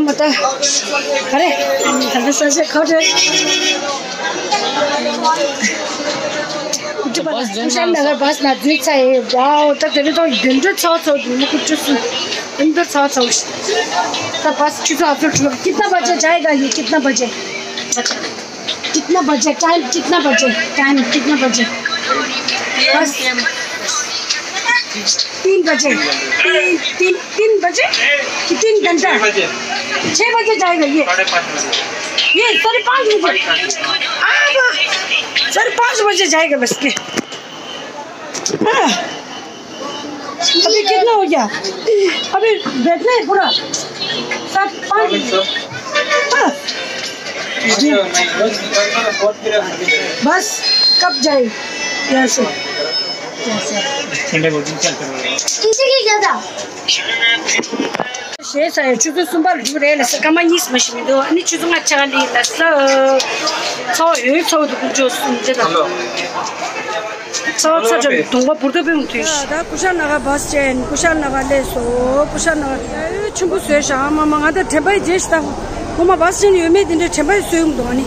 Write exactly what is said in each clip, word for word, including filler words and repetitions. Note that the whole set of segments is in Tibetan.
མ་ད། ག་རེ། ད་ལྟ་ས་ཆ་ཁ་བྲལ། ཀུ་ཤམ་ན་གར་བྷ་སི་ནང་འཛུལ་ཚར་ཡིན། ཝའོ། ད་དེ་རིང་ཐོག་དུད་འགྲོ་ཚ་ཚ་འདུག་ནི་ཀུ་ཀྲུ་སུ། དུད་འགྲོ་ཚ་ཚ། ད་བྷ་སི་ཆུ་ཚོད་ཨ་ཚོད་དྲུག कितना बजे जाएगा ये कितना बजे? कितना बजे टाइम कितना बजे टाइम कितना बजे? बस तीन बजे। तीन तीन तीन बजे कि तीन घंटा? छह बजे जाएगा ये। ये साढ़े पाँच बजे। अब साढ़े पाँच बजे जाएगा बस के। हाँ। अभी कितना हो गया? अभी बैठना है पूरा। सात पाँच। हाँ। बस कब जाए यहाँ से? ठंडे बोतल क्या कर रहे हो? किसी की ज्यादा। ཞེས་ཟེར་ཡ། ཆུ་ཚོད་གསུམ་པ་ལ་འགྲོ་གི་རེད་ལ་ས། སྐར་མ་གཉིས་མ་ཞིག་མི་འདུག་ཨ་ནི་ཆུ་ཚོད་ལྔ་ཆ་ལི་ལ་ས། ཚ་བ་ཡོད་ཚ་བ་འདུག་ཀུ་ཅོ་སུམ་ཅེ་དང་། ཚ་བ་ཚ་ཅང་གདོང་པ་འབུར་ཏོ་པེ་མ་དུས། ད་ཀུ་ཤམ་ན་གར་བྷ་སི་ཅན། ཀུ་ཤམ་ན་གར་སླེབས་སོང་། ཀུ་ཤམ་ན་གར་ཡ་ཡོད་ཆེན་པོ་བཟོས་ཤག་ཨ་མ་མ། ང་ད་དྲན་པ་ཡི་རྗེས་ཤིག་ད་ངོ་མ་བྷ་སི་ཅན་ཡོད་མེད་དེ་འདྲའི་དྲན་པ་ཡི་བཟོས་ཡོང་འདུག་ཨ་ནི།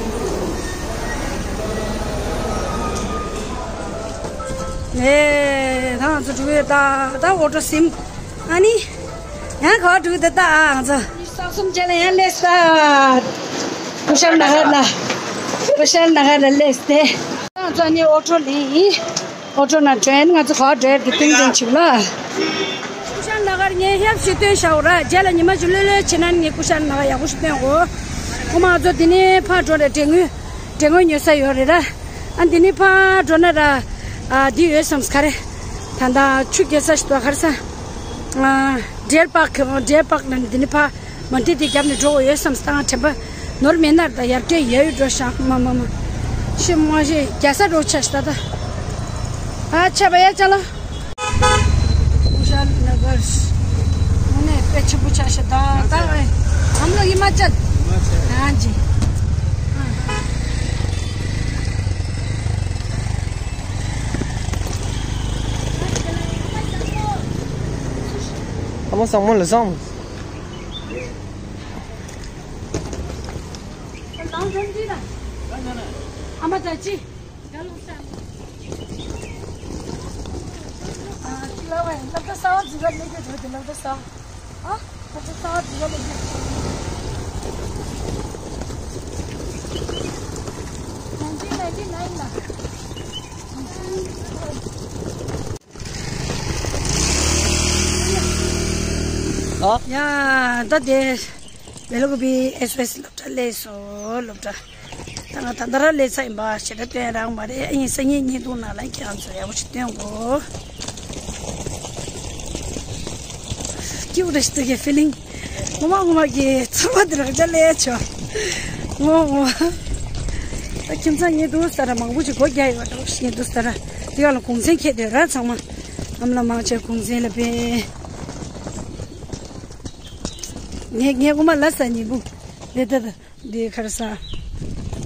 ཨེ། ད་ང་ཚོ་འགྲོ་གི་ཡོད། ད་ད་ཨོ་ཊོ་ཟིན། ཨ་ནི། ཡང་ག་པར་འགྲོ་གི་འདུག་ད་ཨ་ང་ཚོ། ས་གསུམ་རྗེས་ལ་ཡང་སླེབས་ས། ཀུ་ཤམ་ན་གར་ལ། ཀུ་ཤམ་ན་གར་ལ་སླེབས་ཏེ། ད་ང་ཚོ་ཨ་ནི་ཨོ་ཊོ་ལེན་ཡིན། ཨོ་ཊོ་ནང་འགྲོ་ཡིན། ང་ཚོ་ག་པར་འགྲོ་ཡ་དེ་སྟོན་གྱིན་བྱུང་ལ། ཀུ་ཤམ་ན་གར་ངས་ཧེབ་ཞིག་སྟོན་བཞག་ར། རྗེས་ལ་ཉི་མ་ཅིག་ལྷོད་ལྷོད་བྱེད་ན་ངས་ཀུ་ཤམ་ན་གར་ཡག་པོ་ཞིག་སྟོན་གོ། ཁོ་མ་ང་ཚོ་དེ་ནས་ཕར་འགྲོ་རེད། དྲེལ་ངོས། དྲེལ་ངོས་ཉོ་ས་ཡོད་རེད་ར། ཨ་འདི་ནི་ཕར་འགྲོ་ན་ར། ཨ་འདི་ཡོད་བསམ། ག་རེ། ད་ལྟ་ཆུ་རྐྱལ་ས་ཞིག་འདུག་ག་རེ་ཟ། ཨ་འབྲེལ་པག་འབྲེལ་པག་ལ་འདི་ནི་ཕར་མ་འདི་དེ་རྒྱབ་ནས་འགྲོ་དགོས་ཡོད་བསམ། ད་ང་དྲན་པ་ནོར་མེད་ན་ར། ད་ཡར་རྒྱས་ཡར་ཡོད་འགྲོ་ཤག་མ་མ་མ། ཤི་མ་ཤི་རྒྱ་ས་འགྲོ་ཆ་ཞིག་ད་ད། ཨ་ཆ་བ་ཡ་ཅ་ལ། कुशाल नगर। उन्हें पे छुपू छा शता। हम लोग हिमाचल। हिमाचल। हाँ जी। Ama sen bunu lazım. Ama tachi. ཡ། ད་དེ། ཝེ་ལ་ཀུ་པི་ཨེས་ཨོ་ཨེས་སློབ་གྲྭ་སླེབས་སོང་། སློབ་གྲྭ། ད་ང་ད་ལྟ་རང་སླེབས་ཚར་ཡིན་པ་ཞེ་དྲག་སྟོན་རང་མ་རེད། ཨ་ཡིན་སང་ཉིན་བརྙན་ཐུང་ནང་ལ་ཁྱེད་རང་ཚོ་ཡག་པོ་ཞིག་སྟོན་གོ། སྐྱིད་པོ་རེད་ཤི་ཏུ་གི་ཕི་ལིང་། ངོ་མ་ངོ་མ་གི་ཚོར་བ་དེ་རང་ཅག་ལས་ཆོག་ངོ་ངོ་། ད་ཁྱིམ་ཚང་ཉེ་དུ་ས་ར་མང་པོ་ཞིག་སྒོ་རྒྱག་ཡོད་པ་འདྲ་བོ་ཞིག་ཉེ་དུ་ས་ར། དེ་ག་ལ་གུང་སེང་ཁྱེར་དེ་ར་ཚང་མ། ཨམ་ལ་མང་ཆེ་གུང་སེང་ལ་ཕན། ངས་ངས་ངོ་མ་ལ་ས་ཉིན་པོ་འདི་ལྟ་འདི་གར་ས།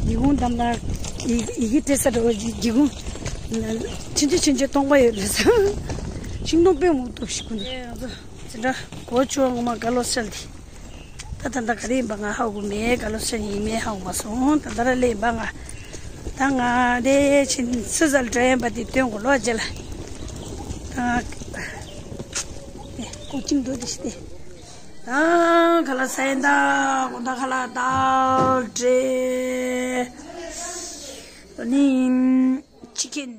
སྒེའུ་ཁུང་བསྡམས་ན་ཡི་ཡི་གེ་སྤྲད་ས་འགྲོ་བ་སྒེའུ་ཁུང་། ཕྱིན་ཆད་ཕྱིན་ཆད་སྟོང་པ་ཡོད་རེད་ས། ཤིང་སྡོང་དཔེ་མང་པོ་འདུག་ཤི་ཀུན། ཨེ་ང་ཚོ་འཛིན་གྲྭ་སྒོ་ཕྱུགས་ངོ་མ་དགའ་ལོ་སལ་དེ། ད་ད་ད་ག་རེ་ཡིན་པ་ང་ཧ་གོ་མེད། དགའ་ལོ་སལ་ཡིན་མེད་ཧ་གོ་མ་སོང་། ད་ད་ར་ལེ་ཡིན་པ་ང་། ད་ང་དེ་ཕྱིན་སི་ཟལ་དྲན་པ་དེ་སྟོན་གོ་ལོ་རྗེས་ལ། ད་ང་ཀོ་ཅིང་འགྲོ་དེ་ཤི་དེ། ད་ཁ་ལག་ཟ་ཡིན་ད། དགོང་དག་ཁ་ལག་དལ་བྲེ། ད་ནི་ཅི་ཁན།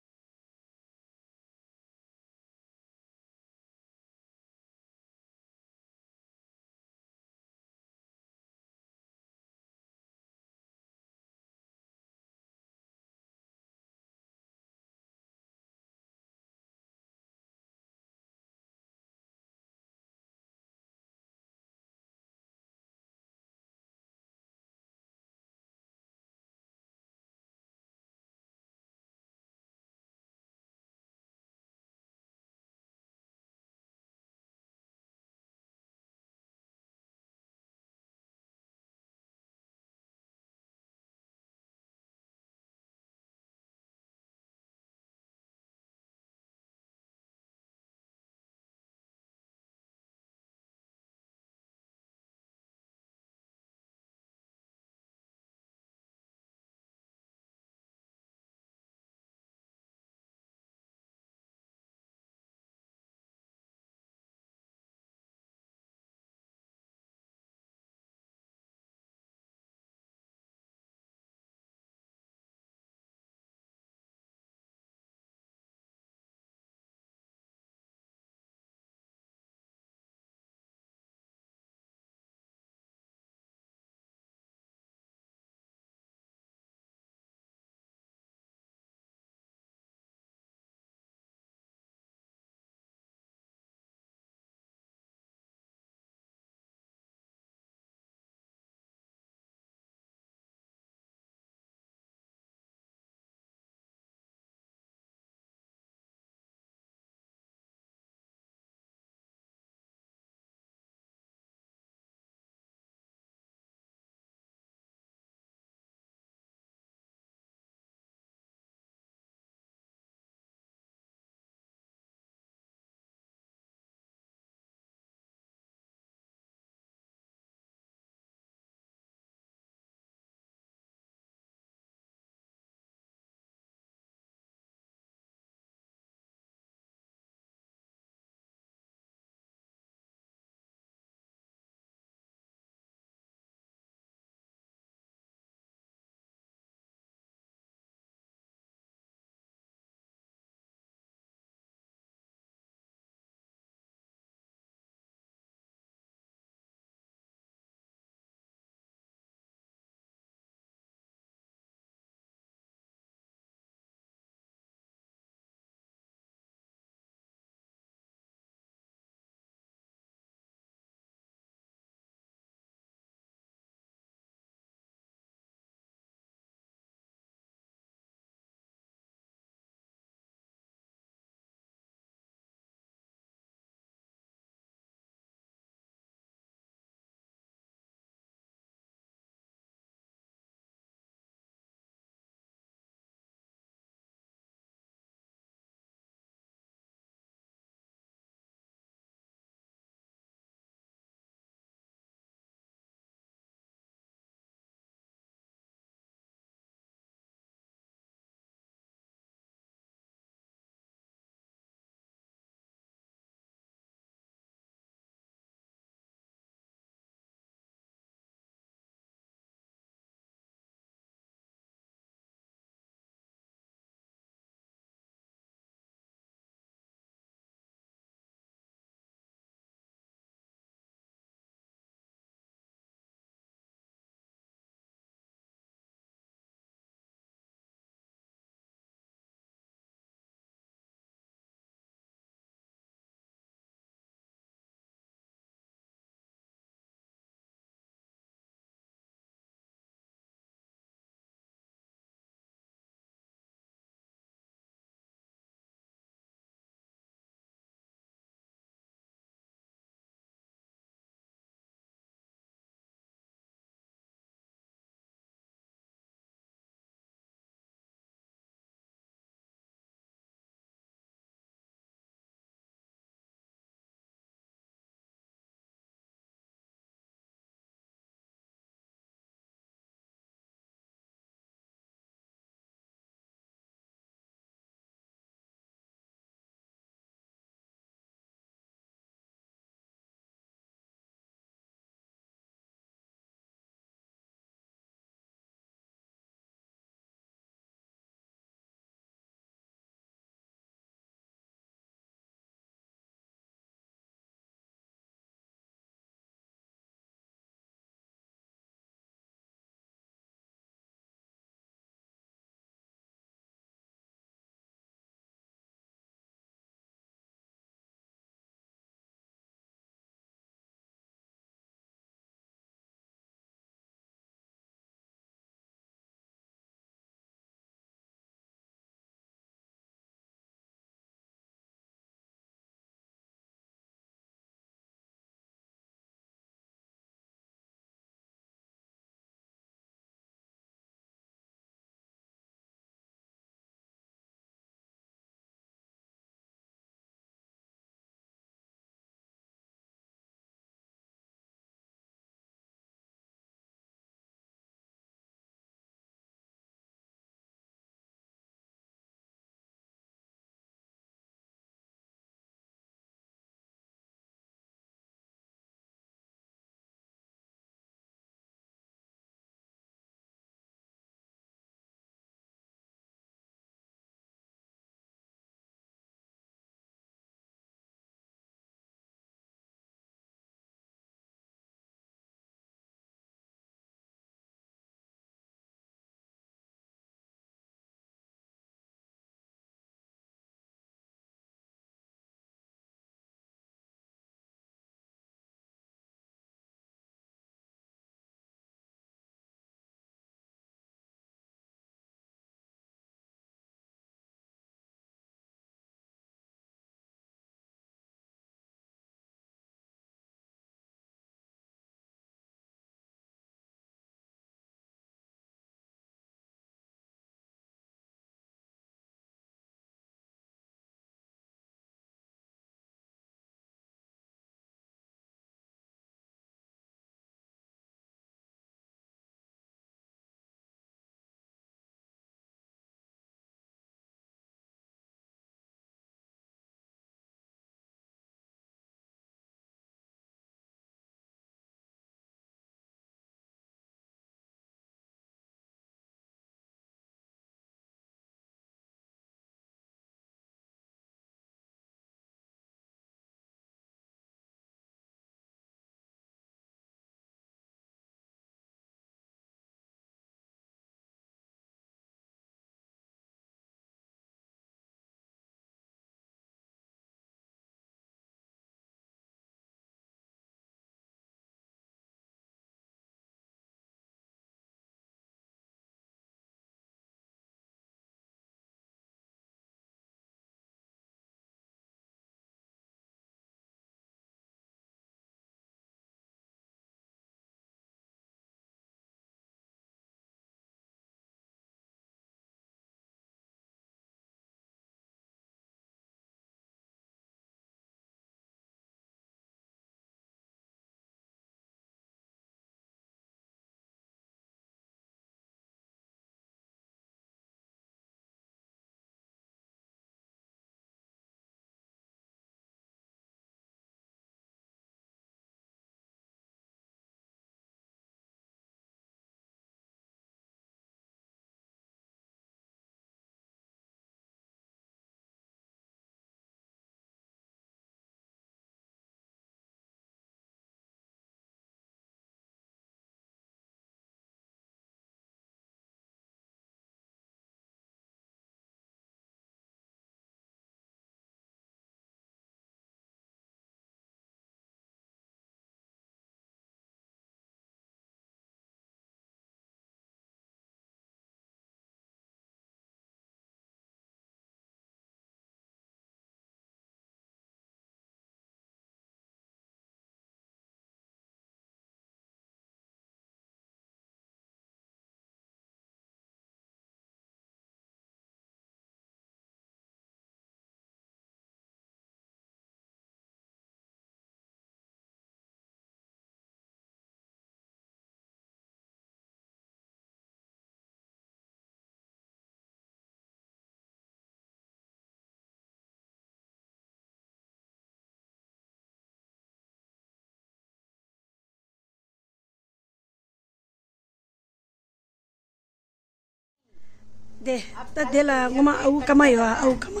དེ་ད་དེ་ལ་ངོ་མ་ཨའུ་ཀ་མ་ཡོད། ཨའུ་ཀ་མ།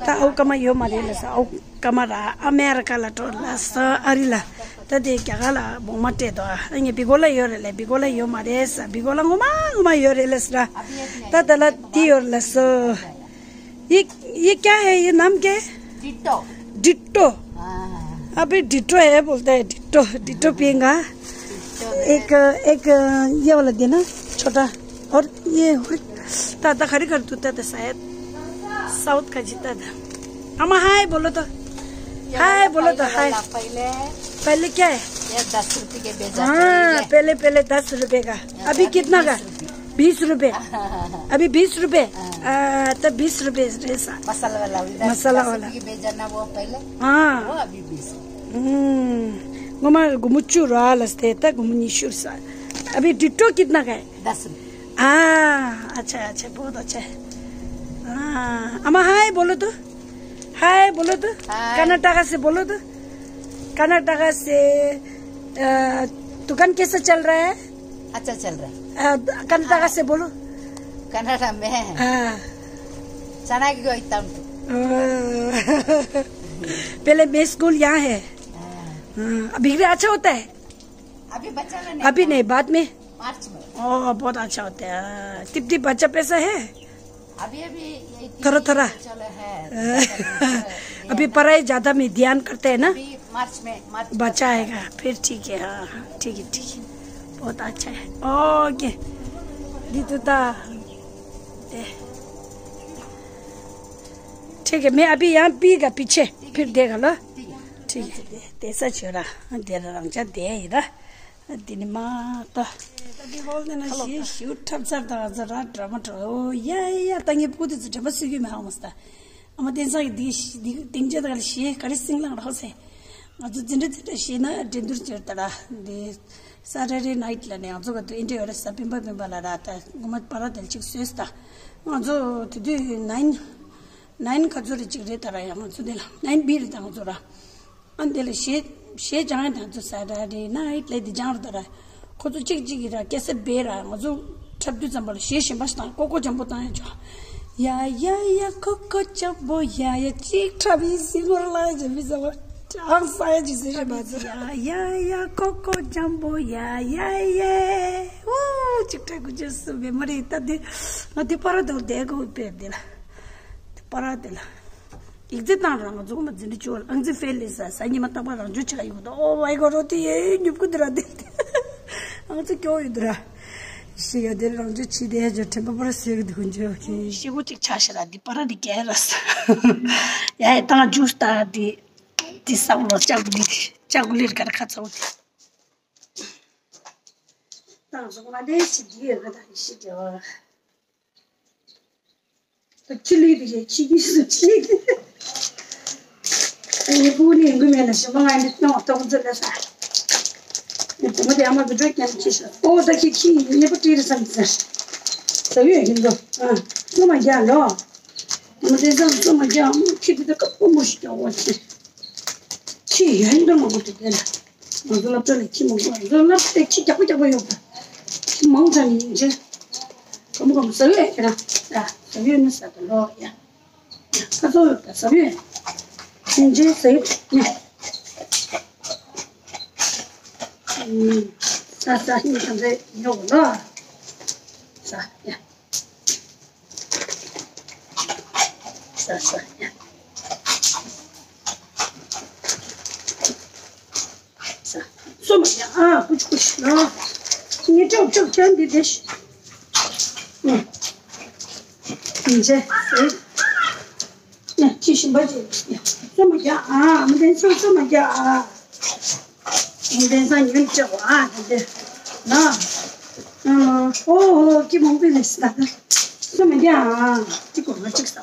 ད་ཨའུ་ཀ་མ་ཡོད་མ་རེད་ལ་ས། ཨའུ་ཀ་མ་ར་ཨ་མེ་རི་ཀ་ལ་འགྲོ་ལ་ས། ཨ་རི་ལ། ད་དེ་རྒྱ་གར་ལ་བོང་མ་སྤྲད་དོ། ཨ་ངས་བི་གོ་ལ་ཡོད་རེད་ལ། བི་གོ་ལ་ཡོད་མ་རེད་ས། བི་གོ་ལ་ངོ་མ་ངོ་མ་ཡོད་རེད་ལ་ས་ར། ད་ད་ལ་དེ་ཡོད་ལ་ས། ये ये क्या है? ये नाम क्या है? डिट्टो। डिट्टो। हाँ। अभी डिट्टो है बोलता है, डिट्टो, डिट्टो पियेगा। डिट्टो है। एक, एक ये वाला देना, छोटा। और ये ता ता खड़ी कर तू ता शायद साउथ का जीता था। अम्मा हाय बोलो तो। ये हाय वाला बोलो तो, पहले हाय। वाला पहले। पहले क्या है? ये दस रुपए के भेजा हाँ, पहले। पहले, पहले दस रुपए का। ये अभी अभी कितना का? बीस रुपए। बीस रुपए। अभी बीस रुपए। हाँ। आ, तो बीस रुपए रेसा। मसाला वाला, उधर मसाला दस वाला। रुपए की भेजा ना वो पहले। हाँ। वो अभी बीस। हम्म। गुमा गुमुचु राल अस्ते, ता गुमुनी शुर सा। अभी डिट्टो कितना का है? दस रुपए। हाँ, अच्छा, अच्छा, बहुत अच्छा है। हाँ, अम्मा हाय बोलो तो। हाय बोलो तो। हाय। कर्नाटका से बोलो तो। कर्नाटका से, अ, दुकान कैसा चल रहा है? अच्छा चल रहा है। अ, कर्नाटका से बोलो। कनाडा में। हाँ। चना की कोई तम। अ, पहले मैं स्कूल यहाँ है। हाँ। हाँ, अभी के अच्छा होता है? अभी बच्चा नहीं। अभी नहीं, बाद में। मार्च में। ओह, बहुत अच्छा होता है। हाँ। टिप टिप बच्चा पैसा है? अभी, अभी ये थोड़ा, थोड़ा। चलो है। अभी पढ़ाई ज्यादा में ध्यान करते हैं ना? अभी मार्च में, मार्च में। बच्चा आएगा, फिर ठीक है। हाँ, हाँ, ठीक है, ठीक है। बहुत अच्छा है। ओके। दीदू ता। दे। ठीक है, मैं अभी यहाँ पीगा पीछे, फिर देगा लो। ठीक है। ठीक है, दे, दे सच हो रहा। दे रहा, रंग चा दे ही रहा। འདི་ནི་མ་ད། ད་འདི་ཧོལ་ནས་ན་ཞེས་ཞུ་འཁྲབ་ཚར་དང་ཚར་ར་འདྲ་མ་འདྲ། ཨོ་ཡ་ཡ། ད་ངས་ཕུག་དེ་ཚོ་དྲན་པ་གསོས་ཀྱི་མེད་ཧ་མ་སི་ད། ཨ་མ་བསྟན་འཛིན་གྱིས་འདི་འདི་སྡིངས་ཆ་དག་ལ་ཞེས་ག་རེ་སིང་ལང་རོགས་ཟེར། ང་ཚོ་འཛིན་གྲྭ་འཛིན་གྲྭ་ཞེས་ན་འགྲན་བསྡུར་བྱེད་ད་ར། འདི་Saturday night ལ་ནས་ང་ཚོ་ག་དུ་ཨིན་དྲི་ཡོད་རེད་ས། སྤེན་པ་སྤེན་པ་ལ་ར། ད་ངོ་མ་པ་ར་དེ་ལ་ཅིག་བཟོས་ད། ང་ཚོ་དེ་དུས་nine nine ག་ཚོད་རེ་ཅིག་རེད་ད་ར། ཡ་ང་ཚོ་དེ་ལ་nine B རེད་ད་ང་ཚོ་ར། ཨ་འདི་ལ་གཞས་གཞས་སྦྱང་ཡ་དང་ཚོ་Saturday night ལས་འདི་སྦྱང་རུ་ད་ར། ཁོ་ཚོ་གཅིག་གཅིག་གིས་ར་སྐད་ས་སྦས་ར། ང་ཚོ་འཁྲབ་དུས་ཙམ་པ་ལ་གཞས་གཞན་པ་ཞིག་དང་ཀོ་ཀོ་འཇམ་པོ་བཏང་ཡ་ཆོག་ཡ་ཡ་ཡ་ཀོ་ཀོ་འཇམ་པོ་ཡ་ཡ། གཅིག་འཁྲབ་ཡིན་སྲིད་ངོར་ལ་ཡ་མི་ཟ་བ་ཨང་ས་ཡ་ཅིག་ཟེར་རེད་མ་ཚོ། ཡ་ཡ་ཡ་ཀོ་ཀོ་འཇམ་པོ་ཡ་ཡ་ཡ། ཨོ་གཅིག་འཁྲབ་དགོས་ཅེས་སུ་མེད་མ་རེད། ད་འདི་ང་འདི་པ་ར་དོར་བསྡད་དགོས་པས་འདི་ལ། འདི་པ་ར་འདི་ལ། ཡིག་ཚད་བཏང་རང་ང་ཚོ་མ་འཛིན་གྲྭ་བཅུ་པ་ཨང་རྩིས་ཕེལ་ལས་ས་ས་ཉི་མ་རྟག་པར་རང་སྦྱོང་བྱ་ཡོད་དོ། ཨོ་ཝའི་གོ་རོ་དེ་ཡེ་ཉོབ་ཀུ་འདི་ར་དེ་ཨང་རྩིས་སྐྱོ་ཡོད་འདི་ར། ཤི་ཡ་དེ་རང་སྦྱོང་བྱེད་དེ་ཡ་ཇོ་དྲན་པ་པར་ཟེར་གི་འདུག་འཇོ་ཁེ། ཤི་གུ་ཅིག་ཆ་ཤི་ར་འདི་པ་ར་འདི་གས་ར་ས། ཡ་ཡ་བཏང་ཇུས་ད་འདི་འདི་ས་བློ་ལྕགས་གུ་ལིར་ལྕགས་གུ་ལིར་ག་ར་ཁ་ཚ་བོ་དེ། བཏང་སོང་མ་དེ་ཤི་འདི་ཡོད་ག་ད་ཤི་རྒྱ་བ། ད་ཁྱི་ལུས་དེ་ཁྱི་གིས་སུ་ཁྱི། ཨ་ནི་སྤུ་ནི་ཡོང་གི་མེད་ན་ཞིམ་པ་ང་ནི་སྣང་བ་སྟོང་ཚོད་ལ་ས། ངས་བུ་མོ་དེ་ཨ་མ་བི་ཌིའོ་རྒྱབ་ནས་ཁྱི་ཤ། ཨོ་ད་ཁྱི་ཁྱི་ཉེ་པོ་བྲིས་རེད་བསམ་གྱི་ཟེར། ཟ་ཡོད་ཡིན་འགྲོ། ཨ་སོ་མ་རྒྱག་འགྲོ། ཨ་མ་དེ་ཚང་སོ་མ་རྒྱག་ཨ་མ་ཁྱི་དེ་ད་དཀར་པོ་མོ་ཞིག་རྒྱག་འོ་ཁྱི། ཁྱི་ཡོད་འགྲོ་མ་གོ་དེ་དེ་ལ། ང་ཚོ་སློབ་གྲྭ་ལ་ཁྱི་མང་པོ། ང་ཚོ་སློབ་གྲྭ་ཁྱི་རྒྱག་པོ་རྒྱག་པོ་ཡོད་པ། ཁྱི་མང་དྲགས་ནི་ཡིན་ཅེ། གོམ་གོམ་ཟ་ཡོད་ཁྱེད་རང་། ཡ་ཟ་ཡོད་ནི་ཟ་དང་ལོ་ཡ། ཁ་ཚོ་ཡོད་པ་ཟ་ཡོད། ཡིན་ཅེ་ཟ་ཡོད་ནི། ཟ་ཟ་ཡིན་ཙང་ཟ་ཡོད་ལོ། ཟ་ཡ། ཟ་ཟ་ཡ། ཟ། སོ་མ་ཡ། ཨ་ཀུ་ཆུ་ཀུ་ཆུ་ལ། ངས་ཅོག་ཅོག་ཅན་འདི་དེ་ཤི། ཨ། ཨིན་ཅེ། ཨ། ཅི་ཞིམ་པ་ཅིག། ཨ། སོ་མ་ཡ། ཨ་མི་དེ་སོ་སོ་མ་ཡ། ཨ། དེང་སང་ཉོན་ཆེ་བ་ཨ་དེ་དེ་ན། ཨོ་ཨོ་ཀི་མོང་པི་ལེ་སི་ད་ད། སུ་མ་རྒྱ་ཨ་ཅི་གོ་ང་ཅིག་ས་ད།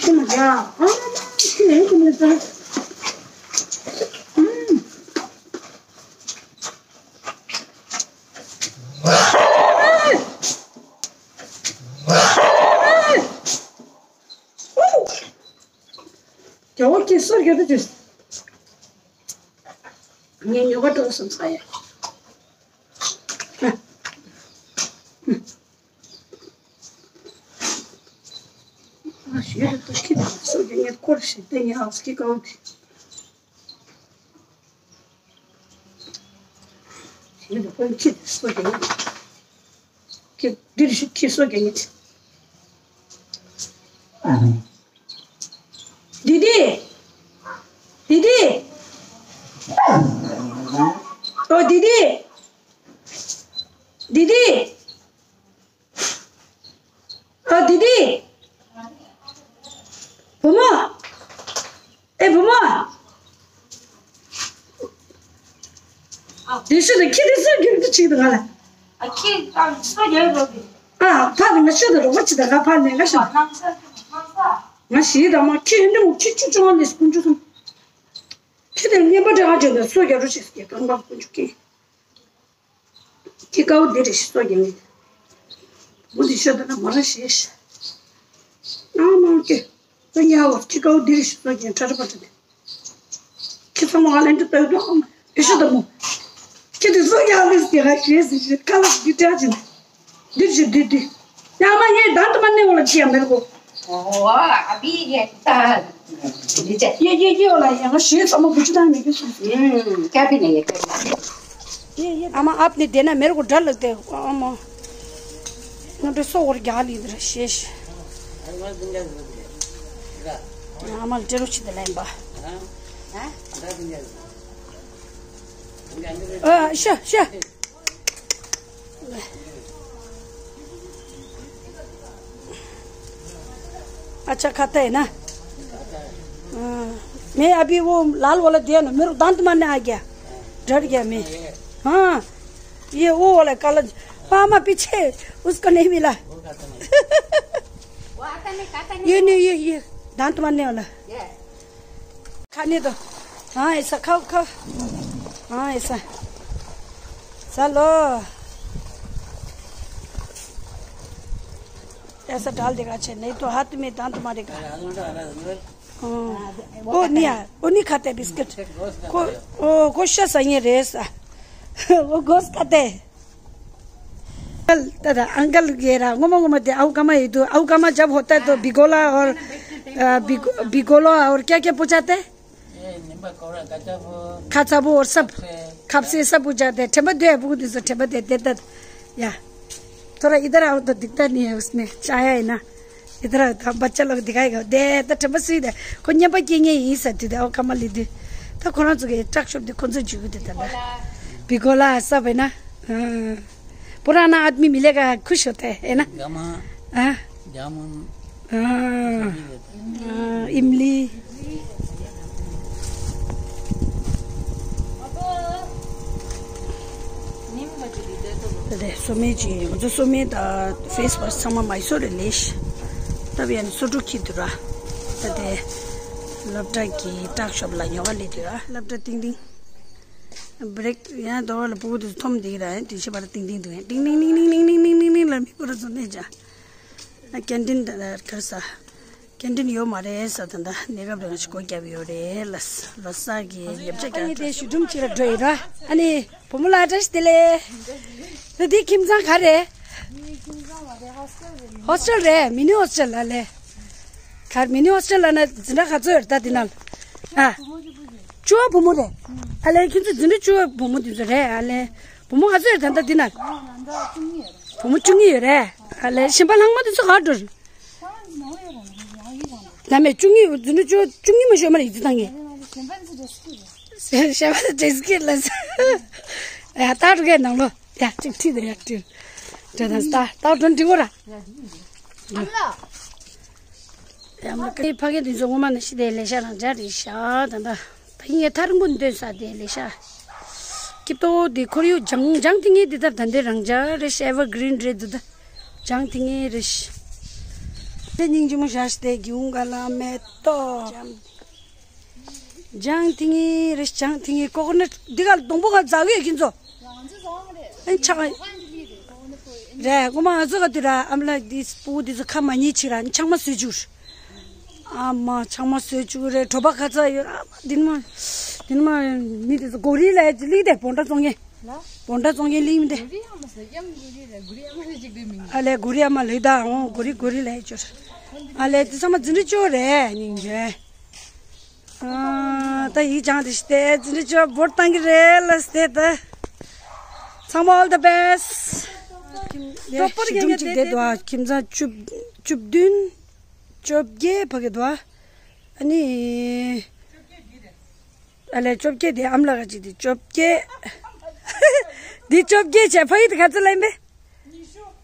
སུ་མ་རྒྱ་ཨ་ཀི་ཧེ་ཀི་མེ་ད། རྒྱ་བོ་ཁྱེད་སོར་རྒྱ་དུ་བྱོས། ངས་ཉོ་ག་འགྲོ་སོང་ས་ཡ། སྐོར་ཞིག་བསྟན་ཡག་སྐྱེ་ཀའོ་དེ། ཁྱི་དེ་སོ་རྒྱག་ཡིན། ཁྱི་འདིར་ཞིག་ཁྱི་སོ་རྒྱག་ཡིན། དི་དི། དི་དི། ཨོ་དི་དི། དི་དི། ཨ་དི་དི། བུ་མོ། ཨེ་བུ་མོ། དེ་ཤི་དང་ཁྱི་དེ་སུ་རྒྱུག་ཏུ་ཆིག་ཏུ་ག་ལ། ཨ་ཁྱི་དང་སུ་རྒྱག་རོགས་གི། ཨ་ཕ་གི་ང་ཤི་དང་རོགས་པ་ཆི་དང་ག་ཕ་ནས་ང་ཤི། ང་ཤི་དང་མ་ཁྱི་འདི་མོ་ཁྱི་ཆུ་ཆུང་བ་ནས་སྐུ་འཇུ་སོང་། ཁྱི་དེ་ངན་པ་འདྲ་ག་བྱོས་ནས་སུ་རྒྱག་རོགས་ཆི་ཟེར་གི་གང་པ་སྐུ་འཇུ་ཁྱི། ཁྱི་ཀའོ་འདི་རེ་ཞིག་སོ་རྒྱག་ངེས། མུ་འདི་ཤོད་དུ་ན་མོ་ར་ཞེས། ཨ་མ་ཀེ། ད་ཉ་འོ་ཁྱི་ཀའོ་འདི་རེ་ཞིག་སོ་རྒྱག་ཁྲ་ར་པ་ཁྲ་དེ། ཁྱི་ཚང་མ་ང་ལན་དུ་ལྟོས་དུ་ཨ་མ་ཨེ་ཤོད་དུ་མོ། ཁྱི་དེ་སོ་རྒྱག་ལེས་ཀྱི་ང་ཞེས་ཟེར་ཞེས་ཁ་ལག་འདི་སྐྲག་ཅིང་། འདི་བྱེད་འདི་འདི། ཡ་མ་ཡེ་དང་དུ་མ་ནེ་འོ་ལ་ཅི་ཡ་མེར་གོ། ཨོ་ཨ་བི་ཡེ་ད། འདི་ཅི། ཡེ་ཡེ་ཡེ་འོ་ལ་ཡ་ང་ཞེས་ཚང་མ་བུ་ཆུ་དང་མེ་གི་སོང་། ཨུམ་ཀ་པི་ནེ་ཡེ་ཀ་པི། ཡེ་ཡེ། ཨ་མ་ཨབ་ནི་དེ་ན་མེར་གོ་འདྲ་ལ་དེ་ཨ་མ། ང་འདྲ་སོ་འོར་རྒྱག་ལི་འདི་ར་ཤེས་ཤེ། ཨ་མ་ལ་ཏྲེ་རོ་ཆི་དེ་ལ་ཡིན་པ། ཨ་ཤ་ཤ། अच्छा खाता है ना? हाँ। मैं अभी वो लाल वाला दिया ना, मेरे को दांत मारने आ गया, डर गया मैं। हाँ, ये वो वाला काला, मामा पीछे, उसको नहीं मिला। वो खाता नहीं। वो आता नहीं, खाता नहीं। ये नहीं, ये, ये दांत मारने वाला। ये। खाने दो। हाँ, ऐसा खाओ, खाओ। हाँ, ऐसा। चलो। ऐसा डाल देगा, अच्छा, नहीं तो हाथ में दांत मारेगा। हाँ। वो नहीं यार, वो नहीं खाते बिस्किट। को, ओ, कोशिश सही है रे सा। वो गोश्त खाते हैं। अंकल, दादा, अंकल ये रहा, गुमा गुमा दे, आऊ कामा ये दो, आऊ कामा जब होता है तो बिगोला और, अ, बिगो-, बिगोला और क्या क्या पूछाते हैं? ये निम्बा कोड़ा, कच्चा वो, खाचा वो और सब, खपसे। खपसे सब पूछाते हैं। ठेबा दे, बुक दे, सो ठेबा दे, दे, दे, या। थोड़ा इधर आओ तो दिखता नहीं है उसमें, छाया है ना। इधर आओ तो बच्चा लोग दिखाएगा। दे, तो ठेबा सुई दे। को न्याबा के न्या ये सब दे, आऊ कामा ले दे। तो कोना चुके ट्रक शॉप दे, कौन सा जुगु दे, दादा। बिगोला, सब है ना। हाँ। पुराना आदमी मिलेगा, खुश होता है, है ना? गमा, हाँ? जामुन, हाँ। सभी देता है। हाँ, इमली। अरे, सोमे जी, मुझे सोमे दा फेस वाश समा माइसो रे लेश। तब यानी सोटो की दुरा। तदे लपटा की ट्रक शॉप ला योगा ले दुरा। लपटा टिंग टिंग। ब्रेक यहाँ दौड़ ला पूरी थम दे रहा है, तीसरे बार टिंग टिंग दुए। टिंग टिंग टिंग टिंग टिंग टिंग टिंग टिंग टिंग लम्बी पूरा सुनने जा। ना कैंटीन दा कर सा। कैंटीन यो मारे सा तंदा। नेगा ब्रेक को क्या भी हो रे लस। लसा की ये बच्चा क्या? अनि दे शुडुम चिरा ड्राई रा। अनि फॉर्मूला एड्रेस दिले। तो दी किम जा घर है? हॉस्टल रे, मिनी हॉस्टल ला ले। घर मिनी हॉस्टल ला ना जिंदा खा जो ता दिनाल। हाँ। ཅོ་བུ་མོ་རེད། ཨ་ལེ་ཁྱེད་ཚོ་འཛིན་གྲྭ་ཅོ་བུ་མོ་དེ་ཚོ་རེད། ཨ་ལེ་བུ་མོ་ག་ཚོད་རེད་ད་ལྟ་འདི་ན། བུ་མོ་བཅུ་གཉིས་ཡོད་རེད། ཨ་ལེ་གཞན་པ་ལྷག་མ་དེ་ཚོ་ག་འགྲོ་རེད། ད་མེད་བཅུ་གཉིས་འཛིན་གྲྭ་ཅོ་བཅུ་གཉིས་མ་ཞོ་མ་རེད་ཡིད་ཚོ་བཏང་ངེ། གཞན་པ་ཚོ་འདྲེས་ཀྱི་ལ་ས། ཡ་ད་འགྲོ་གས་ནང་ལོ། ཡ་གཅིག་ཁྲིད་དེ་ཡ་ཁྲིད། འདྲ་དང་ད་ད་འགྲོ་འགྲིག་གོ་ར། ཨ་མ་ལགས། ཡང་མ་ཀའི་ཕ་གི་དེ་ཚོ་ངོ་མ་ནི་ཤི་དེ་ལེ་ཤ་རང་ཅག་རེད་ཤག་ད་ད་ད་ཡིན་ངས་ཐར་འབུ་འདོན་ས་དེ་ལེ་ཤ། སྐྱིབ་ཏོ་དེ་ཁོར་ཡུག་ལྗང་ལྗང་དེ་ངས་དེ་ལྟར་ད་འདི་རང་ཅག་རེད་ཤ། ཨེ་ཝར་གི་རིན་རེད་འདི་ད་ལྗང་དེ་ངས་རེད་ཤ། དེ་སྙིང་རྗེ་མོ་ཞག་ཤི་དེ་གི་འུང་ག་ལ་མེ་ཏོག་ལྗང་དེ་ངས་རེད་ཤ། ལྗང་དེ་ངས་ཀོ་ཀོ་ནཊ་འདི་ག་ལ་སྡོང་པོ་ག་ཟ་གི་ཡོད་ཁྱེད་ཚོ། ཨེ་ཆག་རེད། ངོ་མ་ང་ཚོ་ག་དུས་ར་ཨ་མ་ལགས་འདི་སྤུ་གུ་འདི་ཚོ་ཁ་མ་ཉེས་ཕྱིར་ར་ཆང་མ་བཟོས་བཅུག་ཨ་མ་ཆང་མ་བཟོས་བཅུག་རེད། གྲོད་པ་ཁ་ཚ་ཡོད་ར། འདི་ནི་མ་འདི་ནི་མ་མི་འདི་ཚོ་གོ་རི་ལ་ལིག་དེ་བོན་ཁྲ་བཙོང་མཁན། བོན་ཁྲ་བཙོང་མཁན་ལིག་མི་འདི། ཨ་ལས་གོ་རི་ཨ་མ་ལིག་ད་འོང་གོ་རི་གོ་རི་ལ་ཡོད་ཅོར། ཨ་ལས་འདི་ཚང་མ་འཛིན་གྲྭ་ཅོ་རེད་སྙིང་རྗེ། ཨ། ད་ཡིག་སྦྱང་དེ་ཞིག་སྟེ་འཛིན་གྲྭ་བཅུ་པ་འབོར་བཏང་གི་རེད་ལ་སྟེ་ད། ཚང་མ་all the best། ཁྱིམ་ནས་རོགས་པར་ཞི་ཡོད་ཁྲོམ་གཅིག་བསྡད་འདུག་ཨ། ཁྱིམ་ཚང་བཅུ་བཅུ་བདུན། བཅོ་བརྒྱད་ཕ་གི་འདུག་ཨ། ཨ་ནི། ཨ་ལས་བཅོ་བརྒྱད་དེ་ཨམ་ལགས་ཀྱི་དེ་བཅོ་བརྒྱད། འདི་བཅོ་བརྒྱད་བྱས་ཕ་གི་དེ་ག་ཚོད་ལེན་པས།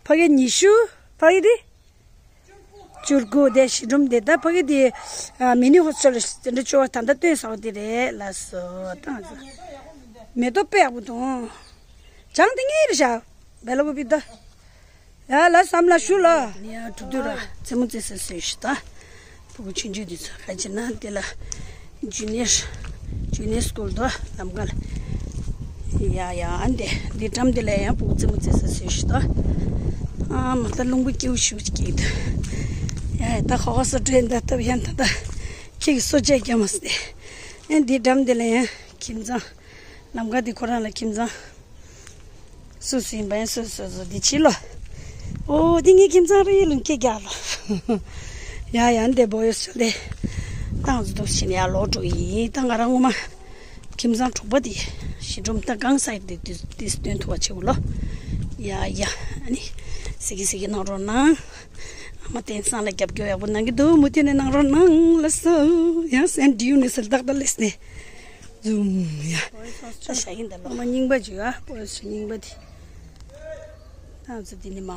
ཕ་གི་ཉི་ཤུ། ཕ་གི་དེ། བཅུ་དགུ་དེ་ཞི་ཁྲོམ་དེ་ད་ཕ་གི་དེ། ཨ། མི་ནི་ཧོ་སི་ཊེལ་དེ་འདྲ་བཅོ་བ་ད་ལྟ་སྟོན་སོང་དེ་རེད་ལ་སོ་ད་ང་ཚོ། མེ་ཏོག་དཔེ་ཡག་པོ་འདུག་སྦྱང་དེ་ངེས་རེད་ཤག་བེ་ལ་གོ་པི་ད། ཡ་ལ་བསམ་ལ་ཞུ་ལ། ཡ་དྲུག་དུས་ར་རྩེད་མོ་རྩེ་ས་བཟོས་ཤི་ད། ཕྲུ་གུ་ཆུང་ཆུང་དེ་ཚོ་ག་ཅི་ན་དེ་ལ། ཇུ་ནི་ཡར། ཇུ་ནི་ཡར་སི་ཀུལ་དུ་ལམ་ཁ་ལ། ཡ་ཡ་ཨ་འདི་འདི་འགྲམ་དེ་ལ་ཡང་ཕྲུ་གུ་རྩེད་མོ་རྩེ་ས་བཟོས་ཤི་ད། ཨ་མ་ད་རླུང་བུ་སྐྱིད་པོ་ཞིག་སྐྱིད་ད། ཡ་ད་ཧོ་ཧོ་སོ་དྲན་ད་སྟབས་ཡན་ད་ད། ཁྱེད་ཀྱི་སོ་ཆས་རྒྱ་མ་སྟེ། ཨ་འདི་འགྲམ་དེ་ལ་ཡང་ཁྱིམ་ཚང་། ལམ་ཁ་འདི་ཁོ་རང་ལ་ཁྱིམ་ཚང་། སུ་སུ་ཡིན་པ་ཡིན་སུ་སུ་སུ་འདི་ཕྱི་ལོ། ཨོ་འདི་ངའི་ཁྱིམ་ཚང་རེད་ལུང་སྐད་རྒྱག་ལོ། ཡ་ཡ་འདི་བོ་ཡོ་སུ་ལེ། ཏང་ཟུ་ཏོག་ཕྱིན་ཡ་ལོ་དྲུག་ཡིན་ད་ང་རང་ངོ་མ། ཁྱིམ་ཚང་དྲུག་པ་དེ། ཞི་ཁྲོམ་ད་གང་སའི་དེ་དེ་དེ་སྟོན་ཐུབ་པ་བྱེད་དགོས་ལོ། ཡ་ཡ་ཨ་ནི། སི་ཀི་སི་ཀི་གནང་རོགས་གནང་། ཨ་མ་བསྟན་སང་ལ་རྒྱབ་སྐྱོར་ཡག་པོ་གནང་གི་འདུག་མུ་མཐུད་ནས་གནང་རོགས་གནང་ལ་སོ། ཡང་སན་ཌི་ཡུ་ནས་སལ་ཏག་ཏག་ལེས་ནས། ཛུམ་ཡ། ད་ཤ་ཡིན་ད་ལོ། ཨ་མ་རྙིང་པ་ཅིག་ཨ་པོ་ཡོ་སི་རྙིང་པ་དེ། ད་ཚོ་དེ་ནི་མ་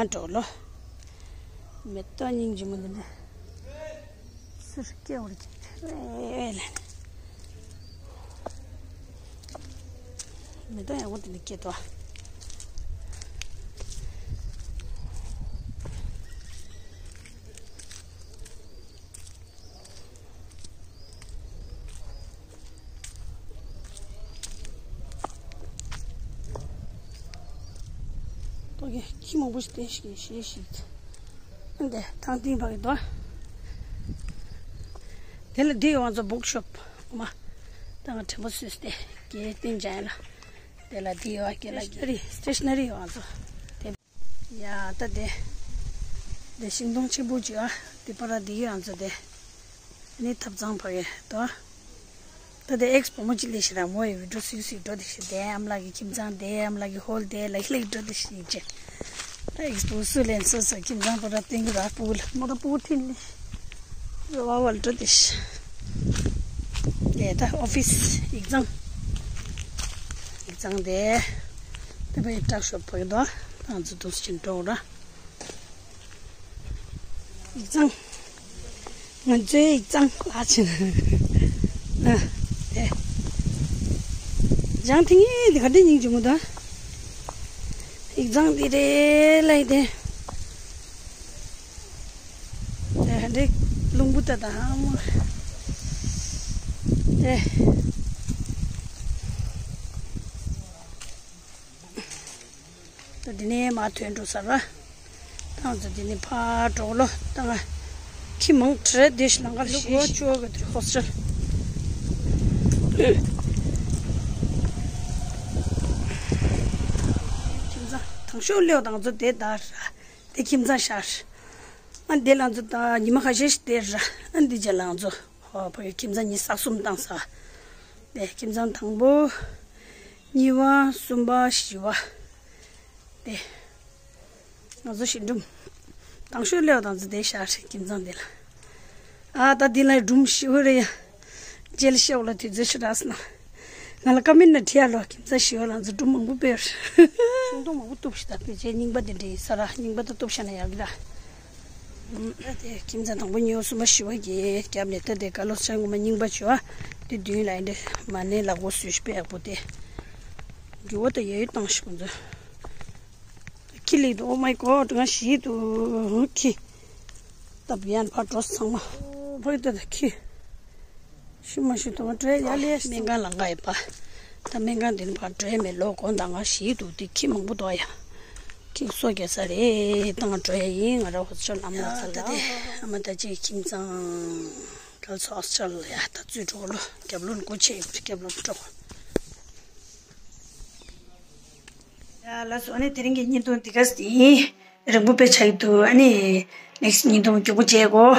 འགྲོ་ལོ། མེ་ཏོག་སྙིང་རྗེ་མོ་འདི་འདྲ། སུར་སྐྱེ་བར་གྱུར་ཏེ་ལེ་ལེ། མེ་ཏོག་ཡག་པོ་དེ་འདྲ་སྐྱེ་ཏོ། ཏོག་གི་ཁྱི་མང་པོ་ཞིག་བསྟན་ཞིག་ཞེས་ཤིག་འདི་ཐང་ཏིང་བ་གི་དོ། དེ་ལ་འདི་ཡོང་ཚོ་བུག་ཤོབ་མ། ད་ང་དྲན་པ་སུས་ཏེ་གེ་ཏིན་ཅན་ལ། དེ་ལ་འདི་ཡོང་གེ་ལ་གེ་རི་སི་ཊེ་ཤ་ན་རི་ཡོང་ཚོ། དེ། ཡ་ད་དེ། དེ་ཤིང་སྡོང་ཆེན་པོ་ཅིག་ཨ། དེ་པ་ར་དེ་ཡང་ཚོ་དེ། ནི་ཐབ་ཚང་ཕ་གི་དོ། ད་དེ་ཨེགས་པོ་མོ་ཅི་ལེ་ཤི་ར་མོ་ཡི་བི་ཌིའོ་སུ་སུ་འགྲོ་དེ་ཤི་དེ་ཨམ་ལགས་ཀྱི་ཁྱིམ་ཚང་དེ་ཨམ་ལགས་ཀྱི་ཧོལ་དེ་ལ་ཤི་ལེགས་འགྲོ་དེ་ཤི་ཅེ། ད་ཨེགས་པོ་སུ་ལེན་སོ་སོ་ཁྱིམ་ཚང་པ་ར་སྟེང་གི་ར་སྤུ་གུ་ལ་མོ་ར་སྤུ་གུ་ཐིན་ལེ་ཤི། ར་བ་བལ་འགྲོ་དེ་ཤི། དེ་ད་ཨོ་ཕིས་ཡིག་ཚང་། ཡིག་ཚང་དེ། དེ་བའི་ཏྲག་ཤོབ་ཕ་གི་དོ། ད་ང་ཚོ་དུ་སུ་ཅིན་འགྲོ་ར། ཡིག་ཚང་། ང་ཚོའི་ཡིག་ཚང་ལ་ཕྱིན། ཨ། དེ། ལྗང་ཐིང་ངེ་འདི་ག་འདྲ་སྙིང་རྗེ་མོ་དང་། ཡིག་ཚང་འདི་རེད་ལ་ཡི་དེ། དེ་ག་འདྲ་རླུང་བུ་ད་དང་ཧ་མོ། དེ། ད་འདི་ནས་མར་ཐོན་འགྲོ་ས་ར། ད་ང་ཚོ་འདི་ནས་ཕར་འགྲོ་ལོ། ད་ང་ཁྱི་མང་དྲགས་དེ་ཞིག་ལང་ཀ་ལ་ཞིག་ལོ་གོ་ཅོ་གི་དུ་ཧོ་སི་ཊེལ། ཁྱིམ་ཚང་དང་ཤོག་ལེའོ་ད་ང་ཚོ་དེ་ད་ར། དེ་ཁྱིམ་ཚང་ཤར། ཨ་འདི་ལ་ང་ཚོ་ད་ཉི་མ་ཁ་ཤས་ཤིག་དེ་ར། ཨ་འདི་རྗེས་ལ་ང་ཚོ་ཧོ་ཕ་གི་ཁྱིམ་ཚང་གཉིས་ས་གསུམ་བཏང་ས། དེ་ཁྱིམ་ཚང་དང་པོ། གཉིས་པ། གསུམ་པ། བཞི་པ། དེ། ང་ཚོ་ཞི་འགྲུམ། དང་ཤོས་ལེའོ་དང་ཚོ་དེ་ཤར་ཁྱིམ་ཚང་དེ་ལ། ཨ་ད་དེ་ལ་སྒྲུང་ཞིག་རེད་ཡ། རྗེས་ལ་ཤོག་ལ་དུས་ཚོད་ཞིག་རག་སོང་ན། ང་ལ་ཀ་མེན་ན་བྲིས་ཡ་ལོ་ཁྱིམ་ཚང་ཞི་བ་ལ་ཚོ་སྒྲུང་མང་པོ་སྤེལ། ཤིང་སྡོང་མང་པོ་གཏུབ་ཤི་ད་ཕལ་ཆེར་རྙིང་པ་དེ་འདྲ་ཡིན་ས་ར་རྙིང་པ་ད་གཏུབ་ཤ་ན་ཡག་གི་ར། ད་དེ་ཁྱིམ་ཚང་དང་པོ་གཉིས་པ་གསུམ་པ་བཞི་པ་གི་རྒྱབ་ནས་ད་དེ་ཀ་ལོ་ཆ་ངོ་མ་རྙིང་པ་བྱུ་བ་དེ་མདུན་ལ་ཡིན་འདྲ་མ་ནས་ལག་འོ་བཟོས་ཤི་པའི་ཡག་པོ་དེ། རྒྱུ་བ་ད་ཡ་ཡོད་བཏང་ཤི་ཁོ་ཚོ། ཁྱི་ལེགས་འདུག Oh my God ང་ཞིག་འདུག་ཁྱི། ད་བུ་ཡན་ཕར་འགྲོ་ཚང་མ། ཕ་གི་ད་ད་ཁྱི། ཤི་མ་ཤི་དུ་ང་འགྲོ་ཡ་ལས། སྨན་ཁང་ལ་ང་ཡི་པ། ད་སྨན་ཁང་འདི་ནི་ཕར་འགྲོ་ཡ་མེད་ལོ་དགོང་དག་ང་ཞིག་འདུག་དེ་ཁྱི་མང་པོ་འདུག་ཡ། ཁྱི་སོ་རྒྱག་ས་རེད་ད་ང་འགྲོ་ཡ་ཡིན་ང་ར་ཧོ་ཚོ་ལམ་ལ་ཚ་ལ། ད་དེ་ཨ་མ་ད་ཅིག་ཁྱིམ་ཚང་། གལ་སོ་ཨོ་སི་ཊེལ་ཡ་ད་ཚུད་འགྲོ་ལོ་རྒྱབ་ལོ་ནི་སྒོ་ཕྱེ་ཡོད་རྒྱབ་ལོ་འགྲོ། ཡ་ལགས་སོ་ཨ་ནི་དེ་རིང་གི་བརྙན་ཐུང་འདི་ག་སེ་ཡིན། རིང་པོ་དཔེ་ཆགས་ཀྱི་འདུག་ཨ་ནི་ནེག་སི་ཊི་བརྙན་ཐུང་མགྱོགས་པོ་མཇལ་གོ།